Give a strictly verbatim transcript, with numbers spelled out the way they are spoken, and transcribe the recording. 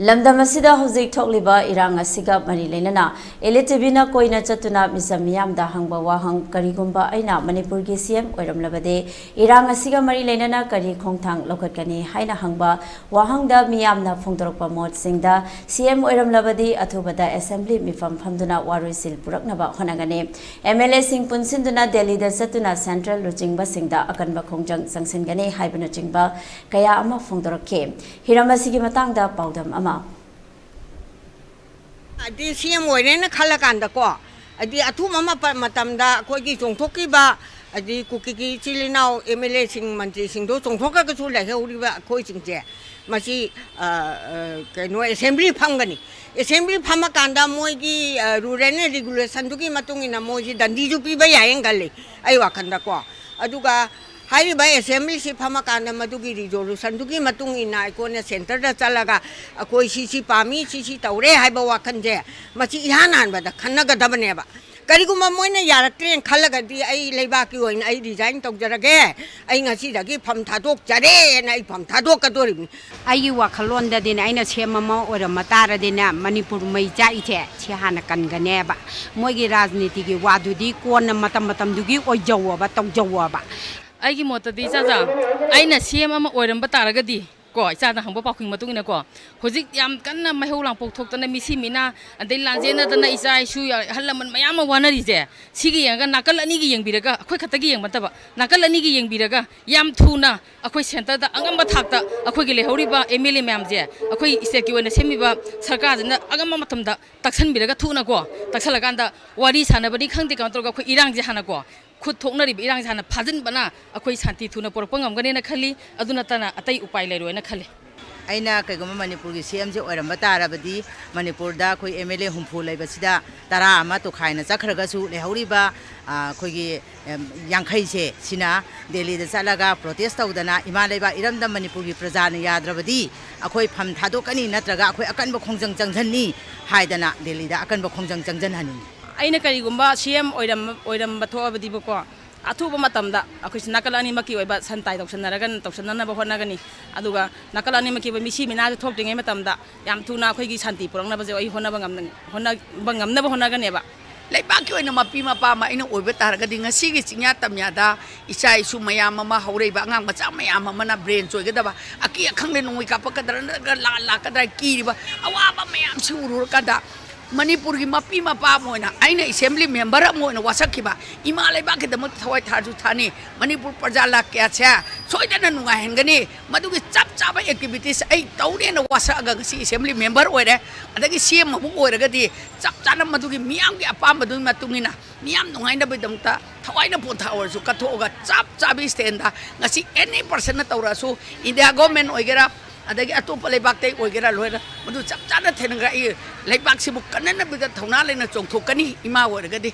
ꯂꯝꯗꯝ ꯑꯁꯤꯗ ꯍꯧꯖꯤꯛ ꯊꯣꯛꯂꯤꯕ ꯏꯔꯥꯡ ꯑꯁꯤꯒ ꯃꯔꯤ ꯂꯩꯅꯅ ꯏꯂꯤꯇꯤꯕꯤꯅ ꯀꯣꯏꯅ ꯆꯠꯇꯨꯅ ꯃꯤꯆꯝ ꯃꯤꯌꯥꯝꯗ ꯍꯪꯕ ꯋꯥꯍꯪ, ꯀꯔꯤꯒꯨꯝꯕ ꯑꯩꯅ ꯃꯅꯤꯄꯨꯔꯒꯤ ꯁꯤ ꯑꯦꯝ ꯑꯣꯏꯔꯝꯂꯕꯗꯤ ꯏꯔꯥꯡ ꯑꯁꯤꯒ ꯃꯔꯤ ꯂꯩꯅꯅ ꯀꯔꯤ ꯈꯣꯡꯊꯥꯡ ꯂꯧꯈꯠꯀꯅꯤ ꯍꯥꯏꯅ ꯍꯪꯕ ꯋꯥꯍꯪꯗ ꯃꯤꯌꯥꯝꯅ ꯐꯣꯡꯗꯣꯔꯛꯄ ꯃꯣꯠꯁꯤꯡꯗ ꯁꯤ ꯑꯦꯝ ꯑꯣꯏꯔꯝꯂꯕꯗꯤ ꯑꯊꯨꯕꯗ ꯑꯦꯁꯦꯝꯕ꯭ꯂꯤ ꯃꯤꯐꯝ ꯐꯝꯗꯨꯅ ꯋꯥꯔꯣꯏꯁꯤꯜ ꯄꯨꯔꯛꯅꯕ ꯍꯣꯠꯅꯒꯅꯤ꯫ ꯑꯦꯝ ꯑꯦꯜ ꯑꯦꯁꯤꯡ ꯄꯨꯟꯁꯤꯟꯗꯨꯅ ꯗꯦꯜꯂꯤꯗ ꯆꯠꯇꯨꯅ ꯁꯦꯟꯇ꯭ꯔꯦꯜ ꯂꯨꯆꯤꯡꯕꯁꯤꯡꯗ ꯑꯀꯟꯕ ꯈꯣꯡꯖꯪ ꯆꯪꯁꯤꯟꯒꯅꯤ ꯍꯥꯏꯕꯅꯆꯤꯡꯕ ꯀꯌꯥ ꯑꯃ ꯐꯣꯡꯗꯣꯔꯛꯈꯤ꯫ ꯍꯤꯔꯝ ꯑꯁꯤꯒꯤ ꯃꯇꯥꯡꯗ ꯄꯥꯎꯗꯝ ꯑꯃ꯫ ꯑꯗꯤ ꯁꯤ ꯑꯦꯝ ꯑꯣꯏꯔꯦꯅ ꯈꯜꯂꯀꯥꯟꯗꯀꯣ, ꯑꯗꯤ ꯑꯊꯨꯕ ꯃꯄ-, ꯃꯇꯝꯗ ꯑꯩꯈꯣꯏꯒꯤ ꯆꯣꯡꯊꯣꯛꯈꯤꯕ, ꯑꯗꯤ ꯀꯨꯀꯤꯒꯤ ꯏꯆꯤꯜ ꯏꯅꯥꯎ ꯑꯦꯝ ꯑꯦꯜ ꯑꯦꯁꯤꯡ, ꯃꯟꯇ꯭ꯔꯤꯁꯤꯡꯗꯣ ꯆꯣꯡꯊꯣꯛꯈ꯭ꯔꯒꯁꯨ ꯂꯩꯍꯧꯔꯤꯕ ꯑꯩꯈꯣꯏꯁꯤꯡꯁꯦ, ꯃꯁꯤ, ꯑ, ꯑ, ꯀꯩꯅꯣ, ꯑꯦꯁꯦꯝꯕ꯭ꯂꯤ ꯐꯝꯒꯅꯤ꯫ ꯑꯦꯁꯦꯝꯕ꯭ꯂꯤ ꯐꯝꯃꯀꯥꯟꯗ ꯃꯣꯏꯒꯤ, ꯑ, ꯔꯨꯜ ꯑꯦꯟ ꯔꯤꯒꯨꯂꯦꯁꯟꯗꯨꯒꯤ ꯃꯇꯨꯡ ꯏꯟꯅ ꯃꯣꯏꯁꯤ ꯗꯟꯗꯤꯁꯨ ꯄꯤꯕ ꯌꯥꯏꯌꯦꯅ ꯈꯜꯂꯤ, ꯑꯩ ꯋꯥꯈꯜꯗꯀꯣ꯫ ꯑꯗꯨꯒ ꯍꯥꯏꯔꯤꯕ ꯑꯦꯁꯦꯝꯕ꯭ꯂꯤꯁꯤ ꯐꯝꯃꯀꯥꯟꯗ ꯃꯗꯨꯒꯤ ꯔꯤꯖꯣꯂꯨꯁꯟꯗꯨꯒꯤ ꯃꯇꯨꯡ ꯏꯟꯅ ꯑꯩꯈꯣꯏꯅ ꯁꯦꯟꯇꯔꯗ ꯆꯠꯂꯒ ꯑꯩꯈꯣꯏ ꯁꯤ ꯁꯤ ꯄꯥꯝꯃꯤ, ꯁꯤ ꯁꯤ ꯇꯧꯔꯦ ꯍꯥꯏꯕ ꯋꯥꯈꯜꯁꯦ ꯃꯁꯤ ꯏꯍꯥꯟ ꯍꯥꯟꯕꯗ ꯈꯟꯅꯒꯗꯕꯅꯦꯕ꯫ ꯀꯔꯤꯒꯨꯝꯕ ꯃꯣꯏꯅ ꯌꯥꯔꯛꯇ꯭ꯔꯦꯅ ꯈꯜꯂꯒꯗꯤ ꯑꯩ ꯂꯩꯕꯥꯛꯀꯤ ꯑꯣꯏꯅ ꯑꯩ ꯔꯤꯖꯥꯏꯟ ꯇꯧꯖꯔꯒꯦ, ꯑꯩ ꯉꯁꯤꯗꯒꯤ ꯐꯝ ꯊꯥꯗꯣꯛꯆꯔꯦꯅ ꯑꯩ ꯐꯝ ꯊꯥꯗꯣꯛꯀꯗꯣꯔꯤꯕꯅꯤ꯫ ꯑꯩꯒꯤ ꯋꯥꯈꯜꯂꯣꯟꯗꯗꯤꯅꯦ, ꯑꯩꯅ ꯁꯤ ꯑꯦꯝ ꯑꯃ ꯑꯣꯏꯔꯝꯃ ꯇꯥꯔꯗꯤꯅꯦ, ꯃꯅꯤꯄꯨꯔ ꯃꯩ ꯆꯥꯛꯏꯁꯦ ꯁꯤ ꯍꯥꯟꯅ ꯀꯟꯒꯅꯦꯕ꯫ ꯃꯣꯏꯒꯤ ꯔꯥꯖꯅꯤꯇꯤꯒꯤ ꯋꯥꯗꯨꯗꯤ ꯀꯣꯟꯅ ꯃꯇꯝ ꯃꯇꯝꯗꯨꯒꯤ ꯑꯣꯏꯖꯧꯋꯣꯕ, ꯇꯧꯖꯧꯋꯣꯕ꯫ ꯑꯩꯒꯤ ꯃꯣꯠꯇꯗꯤ ꯏꯆꯥꯆꯥ, ꯑꯩꯅ ꯁꯤ ꯑꯦꯝ ꯑꯃ ꯑꯣꯏꯔꯝꯕ ꯇꯥꯔꯒꯗꯤ ꯀꯣ, ꯏꯆꯥꯗ ꯍꯪꯕ ꯄꯥꯎꯈꯨꯝꯒꯤ ꯃꯇꯨꯡ ꯏꯟꯅꯀꯣ, ꯍꯧꯖꯤꯛ ꯌꯥꯝ ꯀꯟꯅ ꯃꯩꯍꯧ ꯂꯥꯡꯄꯣꯛ ꯊꯣꯛꯇꯅ, ꯃꯤꯁꯤ ꯃꯤꯅꯥ, ꯑꯗꯩ ꯂꯥꯟꯖꯦꯟꯅꯗꯅ ꯏꯆꯥ ꯏꯁꯨ, ꯑꯍꯜ ꯂꯃꯟ ꯃꯌꯥꯝ ꯑꯃ ꯋꯥꯅꯔꯤꯁꯦ, ꯁꯤꯒꯤ ꯌꯦꯡꯉꯒ, ꯅꯥꯀꯜ ꯑꯅꯤꯒꯤ ꯌꯦꯡꯕꯤꯔꯒ, ꯑꯩꯈꯣꯏ ꯈꯛꯇꯒꯤ ꯌꯦꯡꯕ ꯅꯠꯇꯕ, ꯅꯥꯀꯜ ꯑꯅꯤꯒꯤ ꯌꯦꯡꯕꯤꯔꯒ, ꯌꯥꯝ ꯊꯨꯅ ꯑꯩꯈꯣꯏ ꯁꯦꯟꯇꯔꯗ ꯑꯉꯝꯕ ꯊꯥꯛꯇ ꯑꯩꯈꯣꯏꯒꯤ ꯂꯩꯍꯧꯔꯤꯕ ꯑꯦꯝ ꯑꯦꯜ ꯑꯦ ꯃꯌꯥꯝꯁꯦ, ꯑꯩꯈꯣꯏ ꯁ꯭ꯇꯦꯠꯀꯤ ꯑꯣꯏꯅ ꯁꯦꯝꯃꯤꯕ ꯁꯔꯀꯥꯔꯁꯤꯅ ꯑꯉꯝꯕ ꯃꯇꯝꯗ ꯇꯛꯁꯟꯕꯤꯔꯒ, ꯊꯨꯅꯀꯣ, ꯇꯛꯁꯜꯂꯀꯥꯟꯗ ꯋꯥꯔꯤ ꯁꯥꯟꯅꯕꯅꯤ ꯈꯪꯗꯦ, ꯀꯩꯅꯣ ꯇꯧꯔꯒ ꯑꯩꯈꯣꯏ ꯏꯔꯥꯡꯁꯦ ꯍꯥꯟꯅꯀꯣ, ꯈꯨꯠ ꯊꯣꯛꯅꯔꯤꯕ ꯏꯔꯥꯡꯁꯦ ꯍꯥꯟꯅ ꯐꯥꯖꯤꯟꯕꯅ ꯑꯩꯈꯣꯏ ꯁꯥꯟꯇꯤ ꯊꯨꯅ ꯄꯨꯔꯛꯄ ꯉꯝꯒꯅꯦꯅ ꯈꯜꯂꯤ꯫ ꯑꯗꯨ ꯅꯠꯇꯅ ꯑꯇꯩ ꯎꯄꯥꯏ ꯂꯩꯔꯣꯏꯅ ꯈꯜꯂꯤ꯫ ꯑꯩꯅ ꯀꯩꯒꯨꯝꯕ ꯃꯅꯤꯄꯨꯔꯒꯤ ꯁꯤ ꯑꯦꯝꯁꯦ ꯑꯣꯏꯔꯝꯕ ꯇꯥꯔꯕꯗꯤ, ꯃꯅꯤꯄꯨꯔꯗ ꯑꯩꯈꯣꯏ ꯑꯦꯝ ꯑꯦꯜ ꯑꯦ ꯍꯨꯝꯐꯨ ꯂꯩꯕꯁꯤꯗ ꯇꯔꯥ ꯑꯃ ꯇꯣꯈꯥꯏꯅ ꯆꯠꯈ꯭ꯔꯒꯁꯨ, ꯂꯩꯍꯧꯔꯤꯕ, ꯑ, ꯑꯩꯈꯣꯏꯒꯤ, ꯑꯦꯝ, ꯌꯥꯡꯈꯩꯁꯦ, ꯁꯤꯅ ꯗꯦꯜꯂꯤꯗ ꯆꯠꯂꯒ ꯄ꯭ꯔꯣꯇꯦꯁ ꯇꯧꯗꯅ, ꯏꯃꯥ ꯂꯩꯕꯥꯛ ꯏꯔꯝꯗꯝ ꯃꯅꯤꯄꯨꯔꯒꯤ ꯄ꯭ꯔꯖꯥꯅ ꯌꯥꯗ꯭ꯔꯕꯗꯤ ꯑꯩꯈꯣꯏ ꯐꯝ ꯊꯥꯗꯣꯛꯀꯅꯤ, ꯅꯠꯇ꯭ꯔꯒ ꯑꯩꯈꯣꯏ ꯑꯀꯟꯕ ꯈꯣꯡꯖꯪ ꯆꯪꯁꯤꯟꯅꯤ ꯍꯥꯏꯗꯅ ꯗꯦꯜꯂꯤꯗ ꯑꯀꯟꯕ ꯈꯣꯡꯖꯪ ꯆꯪꯁꯤꯟꯍꯟꯅꯤꯡꯉꯤ꯫ ꯑꯩꯅ ꯀꯔꯤꯒꯨꯝꯕ ꯁꯤ ꯑꯦꯝ ꯑꯣꯏꯔꯝ-, ꯑꯣꯏꯔꯝꯕ ꯊꯣꯛꯑꯕꯗꯤꯕꯀꯣ, ꯑꯊꯨꯕ ꯃꯇꯝꯗ ꯑꯩꯈꯣꯏꯁꯤ ꯅꯥꯀꯜ ꯑꯅꯤꯃꯛꯀꯤ ꯑꯣꯏꯕ ꯁꯟ ꯇꯥꯏ ꯇꯧꯁꯟꯅꯔꯒ, ꯇꯧꯁꯟꯅꯅꯕ ꯍꯣꯠꯅꯒꯅꯤ꯫ ꯑꯗꯨꯒ ꯅꯥꯀꯜ ꯑꯅꯤꯃꯛꯀꯤ ꯑꯣꯏꯕ ꯃꯤꯁꯤ ꯃꯤꯅꯥꯁꯦ ꯊꯣꯛꯇ꯭ꯔꯤꯉꯩ ꯃꯇꯝꯗ ꯌꯥꯝ ꯊꯨꯅ ꯑꯩꯈꯣꯏꯒꯤ ꯁꯥꯟꯇꯤ ꯄꯨꯔꯛꯅꯕꯁꯦ ꯑꯩ ꯍꯣꯠꯅꯕ ꯉꯝꯅ-, ꯍꯣꯠꯅꯕ ꯉꯝꯅꯕ ꯍꯣꯠꯅꯒꯅꯦꯕ꯫ ꯂꯩꯕꯥꯛꯀꯤ ꯑꯣꯏꯅ ꯃꯄꯤ ꯃꯄꯥ ꯑꯃ ꯑꯩꯅ ꯑꯣꯏꯕ ꯇꯥꯔꯒꯗꯤ, ꯉꯁꯤꯒꯤ ꯆꯤꯡꯌꯥ ꯇꯝꯌꯥꯗ ꯏꯆꯥ ꯏꯁꯨ ꯃꯌꯥꯝ ꯑꯃ, ꯍꯧꯔꯛꯏꯕ ꯑꯉꯥꯡ ꯃꯆꯥ ꯃꯌꯥꯝ ꯑꯃꯅ ꯕ꯭ꯔꯦꯟ ꯆꯣꯏꯒꯗꯕ, ꯑꯀꯤ ꯑꯈꯪꯗ ꯅꯣꯡꯃꯩ ꯀꯥꯞꯄꯛꯀꯗ꯭ꯔꯥ ꯅꯠꯇ꯭ꯔꯒ ꯂꯥꯟ ꯂꯥꯛꯀꯗ꯭ꯔꯥ ꯀꯤꯔꯤꯕ ꯑꯋꯥꯕ ꯃꯌꯥꯝꯁꯤ ꯎꯔꯨꯔꯀꯥꯟꯗ, ꯃꯅꯤꯄꯨꯔꯒꯤ ꯃꯄꯤ ꯃꯄꯥ ꯑꯃ ꯑꯣꯏꯅ, ꯑꯩꯅ ꯑꯦꯁꯦꯝꯕ꯭ꯂꯤ ꯃꯦꯝꯕꯔ ꯑꯃ ꯑꯣꯏꯅ ꯋꯥꯁꯛꯈꯤꯕ, ꯏꯃꯥ ꯂꯩꯕꯥꯛꯀꯤꯗꯃꯛꯇ ꯊꯋꯥꯏ ꯊꯥꯁꯨ ꯊꯥꯅꯤ, ꯃꯅꯤꯄꯨꯔ ꯄ꯭ꯔꯖꯥ ꯂꯥꯛ ꯀꯌꯥꯁꯦ ꯁꯣꯏꯗꯅ ꯅꯨꯡꯉꯥꯏꯍꯟꯒꯅꯤ꯫ ꯃꯗꯨꯒꯤ ꯆꯞ ꯆꯥꯕ ꯑꯦꯛꯇꯤꯚꯤꯇꯤꯁ ꯑꯩ ꯇꯧꯅꯦꯅ ꯋꯥꯁꯛꯑꯒ ꯉꯁꯤ ꯑꯦꯁꯦꯝꯕ꯭ꯂꯤ ꯃꯦꯝꯕꯔ ꯑꯣꯏꯔꯦ꯫ ꯑꯗꯒꯤ ꯁꯤ ꯑꯦꯝ ꯑꯃꯨꯛ ꯑꯣꯏꯔꯒꯗꯤ ꯆꯞ ꯆꯥꯅ ꯃꯗꯨꯒꯤ ꯃꯤꯌꯥꯝꯒꯤ ꯑꯄꯥꯝꯕꯗꯨꯒꯤ ꯃꯇꯨꯡ ꯏꯟꯅ ꯃꯤꯌꯥꯝ ꯅꯨꯡꯉꯥꯏꯅꯕꯒꯤꯗꯃꯛꯇ ꯊꯋꯥꯏꯅ ꯄꯣꯟꯊꯥ ꯑꯣꯏꯔꯁꯨ ꯀꯠꯊꯣꯛꯑꯒ ꯆꯞ ꯆꯥꯕꯤ ꯁ꯭ꯇꯦꯟꯗ ꯉꯁꯤ ꯑꯦꯅꯤ ꯄꯔꯁꯟꯅ ꯇꯧꯔꯛꯑꯁꯨ, ꯏꯟꯗꯤꯌꯥ ꯒꯣꯔꯃꯦꯟ ꯑꯣꯏꯒꯦꯔꯥ, ꯑꯗꯒꯤ ꯑꯇꯣꯞꯄ ꯂꯩꯕꯥꯛꯇꯩ ꯑꯣꯏꯒꯦꯔꯥ, ꯂꯣꯏꯅ ꯃꯗꯨ ꯆꯞ ꯆꯥꯅ ꯊꯦꯡꯅꯔꯒ ꯑꯩ ꯂꯩꯕꯥꯛꯁꯤꯕꯨ ꯀꯟꯅꯅꯕꯗ ꯊꯧꯅꯥ ꯂꯩꯅ ꯆꯣꯡꯊꯣꯛꯀꯅꯤ ꯏꯃꯥ ꯑꯣꯏꯔꯒꯗꯤ꯫